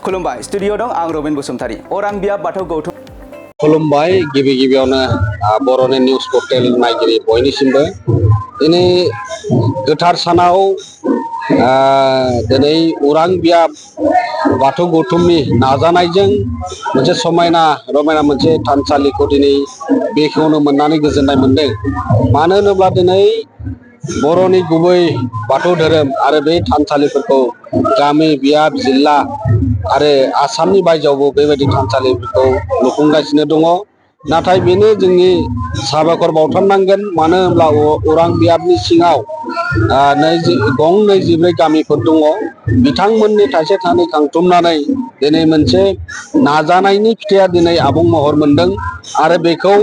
खुलुमबाय स्टुडिअ दं आं रबिन बसुमतारी अरां बियाब बाथौ गौथुम खुलुमबाय गिबियावनो बर'नि निउस पर्टेल नायगिरि बयनिसिमबो दिनै गोथार सानाव दिनै अरां बियाब बाथौ गौथुमनि नाजानायजों मोनसे समायना रमायना मोनसे थानसालिखौ दिनै बेखेवनो मोननानै गोजोननाय मोनदों। मानो होनोब्ला दिनै बर'नि गुबै बाथौ धोरोम आरो बे थानसालिफोरखौ गामि बियाब जिल्ला आरो आसामनि बायजोआवबो बेबायदि थानसालिफोरखौ लुफुंगासिनो दङ। नाथाय बेनो जोंनि साबायखर बावथारनांगोन। मानो होनब्ला अरां बियाबनि सिङाव गं 24 गामिफोर दङ। बिथांमोननि थाइसे थाइनै खांथुमनानै दिनै मोनसे नाजानायनि फिथाइया दिनै आबुं महर मोनदों आरो बेखौ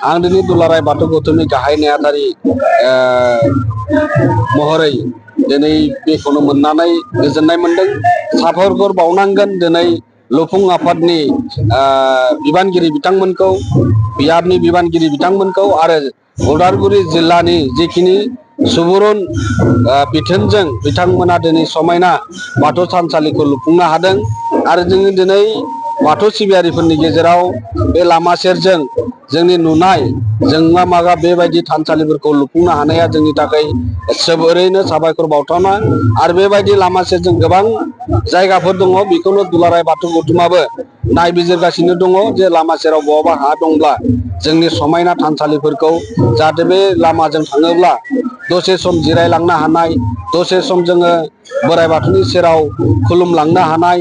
आं दिनै दुलाराय बाथौ गौथुमनि गाहाय नेहाथारि महरै दिनै बेखौनो मोननानै गोजोननाय मोनदों। साबायखर बावनांगोन दिनै लुफुं आफादनि बिबानगिरि बिथांमोनखौ, बियाबनि बिबानगिरि बिथांमोनखौ आरो उदालगुरि जिल्लानि जिखिनि सुबुरुन बिथोनजों बिथांमोना दिनै समायना बाथौ थानसालिखौ लुफुंनो हादों। आरो जोङो दिनै बाथौ सिबियारिफोरनि गेजेराव बे लामा सेरजों जोंनि नुनाय जोंमा मागा बेबायदि थानसालिफोरखौ लुफुंनो हानाया जोंनि थाखाय जोबोरैनो साबायखर बावथावना। आरो बेबायदि लामा सेरजों गोबां जायगाफोर दङ। बेखौनो दुलाराय बाथौ गौथुमाबो नायबिजिरगासिनो दङ जे लामा सेराव बहाबा हा दंब्ला जोंनि समायना थानसालिफोरखौ जाहाथे बे लामाजों थाङोब्ला दसे सम जिरायलांनो हानाय, दसे सम जोङो बोराइ बाथौनि सेराव खुलुमलांनो हानाय,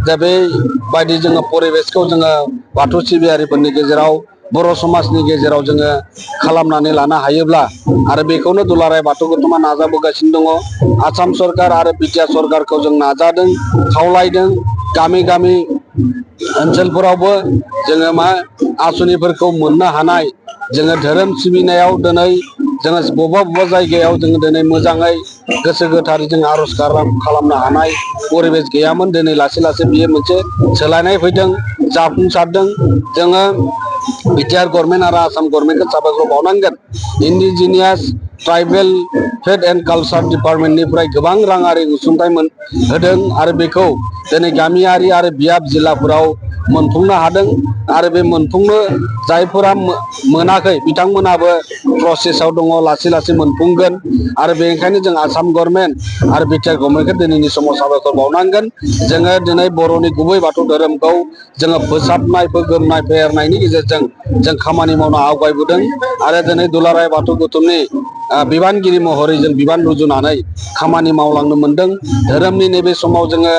दा बेबायदि जोङो परिबेसखौ जोङो बाथौ सिबियारिफोरनि गेजेराव बर' समाजनि गेजेराव जोङो खालामनानै लानो हायोब्ला आरो बेखौनो दुलाराय बाथौ गौथुमा नाजाबोगासिनो दङ। आसाम सरकार आरो बिटिआर सरकारखौ जों नाजादों, खावलायदों। गामि गामि ओनसोलफोरावबो जोङो आसनिफोरखौ मोननो हानाय, जोङो धोरोम सिबिनायाव दिनै जोङो बबेबा जायगायाव जोङो दिनै मोजाङै गोसो गोथारै जों आर'ज खालामनो हानाय परिबेस गैयामोन। दिनै लासै लासै बियो मोनसे सोलायनाय फैदों, जाफुंसारदों। जोङो बिटिआर गभर्नमेन्ट आरो आसाम गभर्नमेन्टखौ साबायखर बावनांगोन। Indigenous tribal faith and culture डिपार्टमेन्टनिफ्राय गोबां राङारि अनसुंथाइ होदों आरो बेखौ दिनै गामियारि आरो बियाब जिल्लाफोराव मोनफुंनो हादों। आरो बे मोनफुंनो जायफोरा मोनाखै बिथांमोनाबो प्रसेसआव दङ, लासै लासै मोनफुंगोन। आरो बेनिखायनो जों आसाम गभर्नमेन्ट आरो बिटिआर गभर्नमेन्टखौ दिनैनि समाव साबायखर बावनांगोन। जोङो दिनै बर'नि गुबै बाथौ धोरोमखौ जोङो फोसाबनाय, फोगोमनाय, फेहेरनायनि गेजेरजों जों खामानि मावनो आवगायबोदों। आरो दिनै दुलाराय बाथौ गौथुमनि बिबानगिरि महरै जों बिबान रुजुनानै खामानि मावलांनो मोनदों। धोरोमनि नैबे समाव जोङो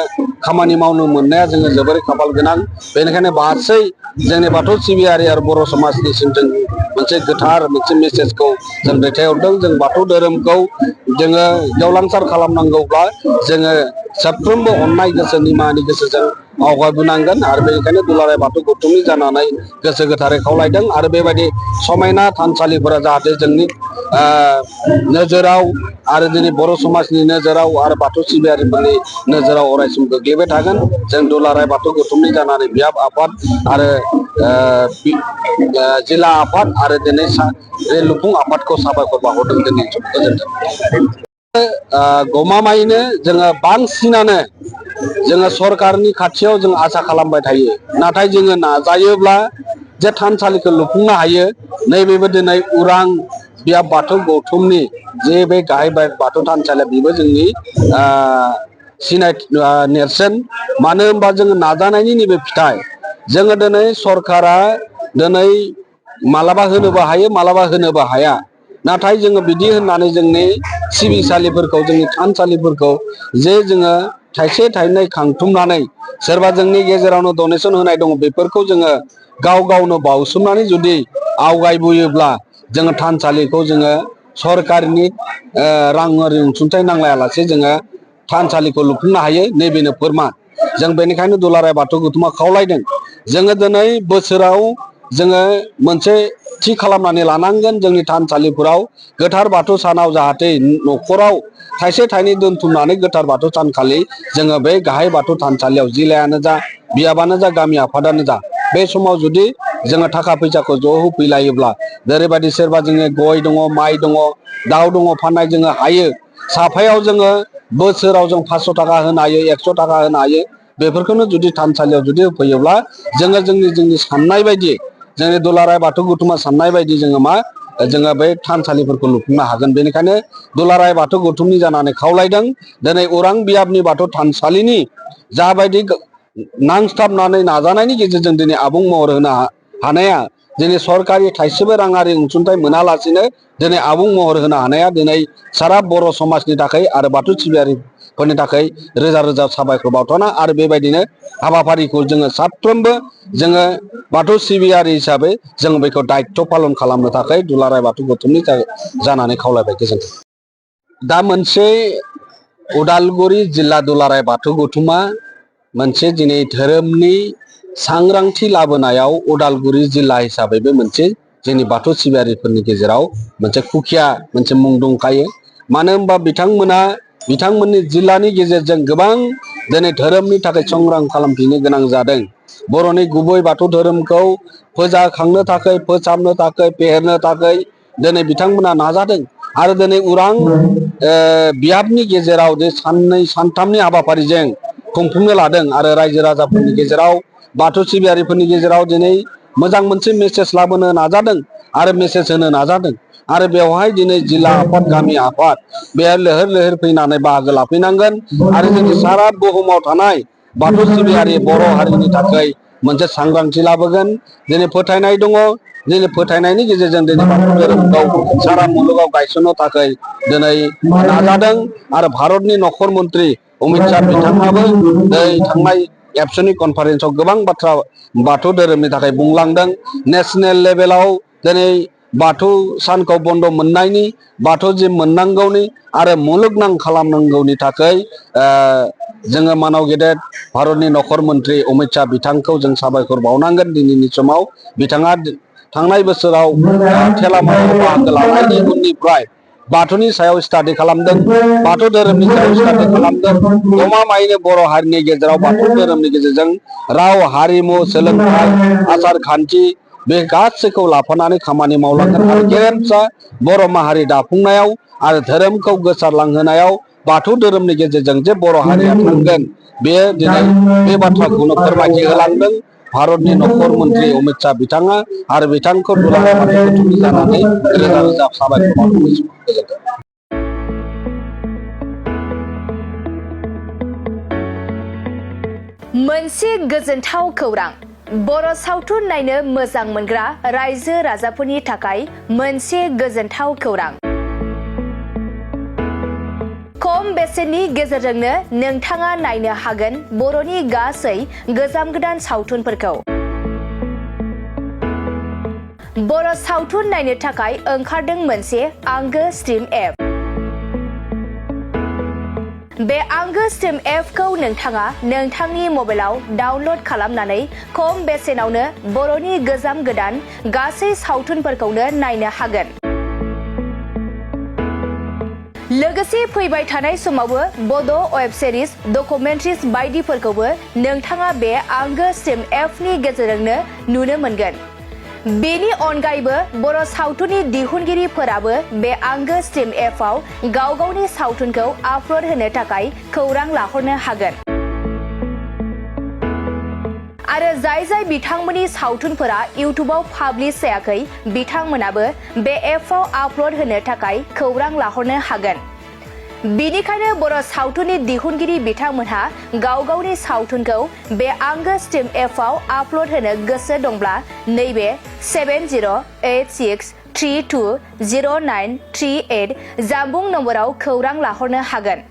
खामानि मावनो मोननाया जोङो जोबोरै खाफाल गोनां। बेनिखायनो गासै जोंनि बाथौ सिबियारि आरो बर' समाजनिसिम जों मोनसे गोथार मोनसे मेसेजखौ जों दैथायहरदों। जों बाथौ धोरोमखौ जोङो गेवलांसार खालामनांगौब्ला जोङो साफ्रोमबो अननाय गोसो, निमाहानि गोसोजों आवगायबोनांगोन। आरो बेनिखायनो दुलाराय बाथौ गौथुमनि जानानै गोसो गोथारै खावलायदों। आरो बेबायदि समायना थानसालिफोरा जाहाथे जोंनि नोजोराव आरो दिनै बर' समाजनि नोजोराव आरो बाथौ सिबियारिफोरनि नोजोराव अरायसम गोग्लैबाय थागोन। जों दुलाराय बाथौ गौथुमनि जानानै बियाब आफाद आरो जिल्ला आफाद आरो दिनै बे लुफुं आफादखौ साबायखर बावहरदों। दिनै गोजोन्थों। गमामायैनो जोङो बांसिनानो जोङो सरकारनि खाथियाव जों आसा खालामबाय थायो। नाथाय जोङो नाजायोब्ला जे थानसालिखौ लुफुंनो हायो। नैबेबो दिनै उरां बियाब बाथौ गौथुमनि जे बे गाहाय बाथौ थानसालिया बेबो जोंनि नेरसोन। मानो होनबा जोङो नाजानायनि नैबे फिथाइ। जोङो दिनै सरकारा दिनै मालाबा होनोबो हायो, मालाबा होनोबो हाया। नाथाय जोङो बिदि होननानै जोंनि सिबिसालिफोरखौ, जोंनि थानसालिफोरखौ जे जोङो थाइसे थाइनै खांथुमनानै सोरबा जोंनि गेजेरावनो डनेसन होनाय दङ, बेफोरखौ जोङो गाव गावनो बावसोमनानै जुदि आवगायबोयोब्ला जोङो थानसालिखौ जोङो सरकारनि राङारि अनसुंथाइ नांलायालासे जोङो थानसालिखौ लुफुंनो हायो। नैबेनो फोरमान। जों बेनिखायनो दुलाराय बाथौ गौथुमा खावलायदों। जोङो दिनै बोसोराव जोङो मोनसे थि खालामनानै लानांगोन जोंनि थानसालिफोराव गोथार बाथौ सानाव जाहाथे न'खराव थाइसे थाइनै दोनथुमनानै गोथार बाथौ सानखालि जोङो बे गाहाय बाथौ थानसालियाव जिल्लायानो जा, बियाबानो जा, गामि आफादानो जा, बे समाव जुदि जोङो थाखा फैसाखौ ज' होफैलायोब्ला जेरैबायदि सोरबा जोङो गय दङ, माइ दङ, दाउ दङ फाननाय जोङो हायो। साफायाव जोङो बोसोराव जों 500 थाखा होनो हायो, 100 थाखा होनो हायो। बेफोरखौनो जुदि थानसालियाव जुदि होफैयोब्ला जोङो जोंनि साननाय बायदि जोंनि दुलाराय बाथौ गौथुमा साननाय बायदि जोङो मा जोङो बे थानसालिफोरखौ लुफुंनो हागोन। बेनिखायनो दुलाराय बाथौ गौथुमनि जानानै खावलायदों दिनै अरां बियाबनि बाथौ थानसालिनि जाबायदि नांस्थाबनानै नाजानायनि गेजेरजों दिनै आबुं महर होनो हानाया दिनै सरकारि थाइसेबो राङारि अनसुंथाइ मोनालासिनो दिनै आबुं महर होनो हानाया दिनै सारा बर' समाजनि थाखाय आरो बाथौ सिबियारिफोरनि थाखाय रोजा रोजा साबायखर बावथावना आरो बेबायदिनो हाबाफारिखौ जोङो साफ्रोमबो जोङो बाथौ सिबियारि हिसाबै जों बेखौ दायित्व पालन खालामनो थाखाय दुलाराय बाथौ गौथुमनि जानानै खावलायबाय। गोजोन्थों। दा मोनसे उदालगुरि जिल्ला दुलाराय बाथौ गौथुमा मोनसे दिनै धोरोमनि सांग्रांथि लाबोनायाव उदालगुरि जिल्ला हिसाबैबो मोनसे जोंनि बाथौ सिबियारिफोरनि गेजेराव मोनसे खुखिया मोनसे मुं दंखायो। मानो होनबा बिथांमोननि जिल्लानि गेजेरजों गोबां दिनै धोरोमनि थाखाय संग्राम खालामफिननो गोनां जादों। बर'नि गुबै बाथौ धोरोमखौ फोजाखांनो थाखाय फोसाबनो थाखाय फेहेरनो थाखाय दिनै बिथांमोना नाजादों आरो दिनै उरां बियाबनि गेजेराव जे साननै सानथामनि हाबाफारिजों खुंफुंनो लादों आरो रायजो राजाफोरनि गेजेराव बाथौ सिबियारिफोरनि गेजेराव दिनै मोजां मोनसे मेसेज लाबोनो नाजादों आरो मेसेज होनो नाजादों आरो बेवहाय दिनै जिल्ला आफाद गामि आफाद बेहाय लैहोर लैहोर फैनानै बाहागो लाफैनांगोन आरो जोंनि सारा बुहुमाव थानाय बाथौ सिबियारि बर' हारिनि थाखाय मोनसे सांग्रांथि लाबोगोन। दिनै फोथायनाय दङ, दिनै फोथायनायनि गेजेरजों दिनै बाथौ धोरोमखौ सारा मुलुगाव गायसननो थाखाय दिनै नाजादों आरो भारतनि नखर मन्त्रि अमित शाह बिथाङाबो थांनाय एबसुनि कनफारेन्सआव गोबां बाथ्रा बाथौ धोरोमनि थाखाय बुंलांदों। नेसनेल लेभेलाव दिनै बाथौ सानखौ बन्द मोननायनि बाथौ जि मोननांगौनि आरो मुलुगनां खालामनांगौनि थाखाय जोङो मानाव गेदेर भारतनि नखर मन्त्रि अमित शाह बिथांखौ जों साबायखर बावनांगोन। दिनैनि समाव बिथाङा थांनाय बोसोराव थेलामायाव बाहागो लानायनि उननिफ्राय बाथौनि सायाव स्टाडि खालामदों, बाथौ धोरोमनि सायाव स्टाडि खालामदों। गमामायैनो बर' हारिनि गेजेराव बाथौ धोरोमनि गेजेरजों राव हारिमु सोलोंथाइ आसार खान्थि बे गासैखौ लाफानानै खामानि मावलांगोन आरो गेरेमसा बर' माहारि दाफुंनायाव आरो धोरोमखौ गोसारलांहोनायाव बाथौ धोरोमनि गेजेरजों जे बर' हारिया थांगोन बेयो दिनै बे बाथ्राखौनो फोरमायथि होलांदों भारतनि नखर मन्त्रि अमित शाह बिथाङा आरो बिथांखौ दुलाराय बाथौ गौथुमनि जानानै रोजा रोजा साबायखर बावनाय गोजोन्थों। मोनसे गोजोनथाव खौरां बर' सावथुन नायनो मोजां मोनग्रा रायजो राजाफोरनि थाखाय मोनसे गोजोनथाव खौरां। खम बेसेननि गेजेरजोंनो नोंथाङा नायनो हागोन बर'नि गासै गोजाम गोदान सावथुनफोरखौ। बर' सावथुन नायनो थाखाय ओंखारदों मोनसे आंगो स्ट्रिम एप। बे आंगो स्ट्रिम एपखौ नोंथाङा नोंथांनि मबाइलाव डाउनलड खालामनानै खम बेसेनावनो बर'नि गोजाम गोदान गासै सावथुनफोरखौनो नायनो हागोन। लोगोसे फैबाय थानाय समावबो बड' वेब सिरिज डकुमेन्ट्रिज बायदिफोरखौबो नोंथाङा बे आंगो स्ट्रिम एपनि गेजेरजोंनो नुनो मोनगोन। बेनि अनगायैबो बर' सावथुननि दिहुनगिरिफोराबो बे आंगो स्ट्रिम एपआव गाव गावनि सावथुनखौ आपल'ड होनो थाखाय खौरां लाहरनो हागोन। आरो जाय बिथांमोननि सावथुनफोरा इउटुबाव पाब्लिश जायाखै बिथांमोनाबो बे एपआव आपल'ड होनो थाखाय खौरां लाहरनो हागोन। बिनिखायनो बर' सावथुननि दिहुनगिरि बिथांमोनहा गाव गावनि सावथुनखौ बे आंगो स्ट्रिम एपआव आपल'ड होनो गोसो दंब्ला नैबे 7086320938 जानबुं नम्बराव खौरां लाहरनो हागोन।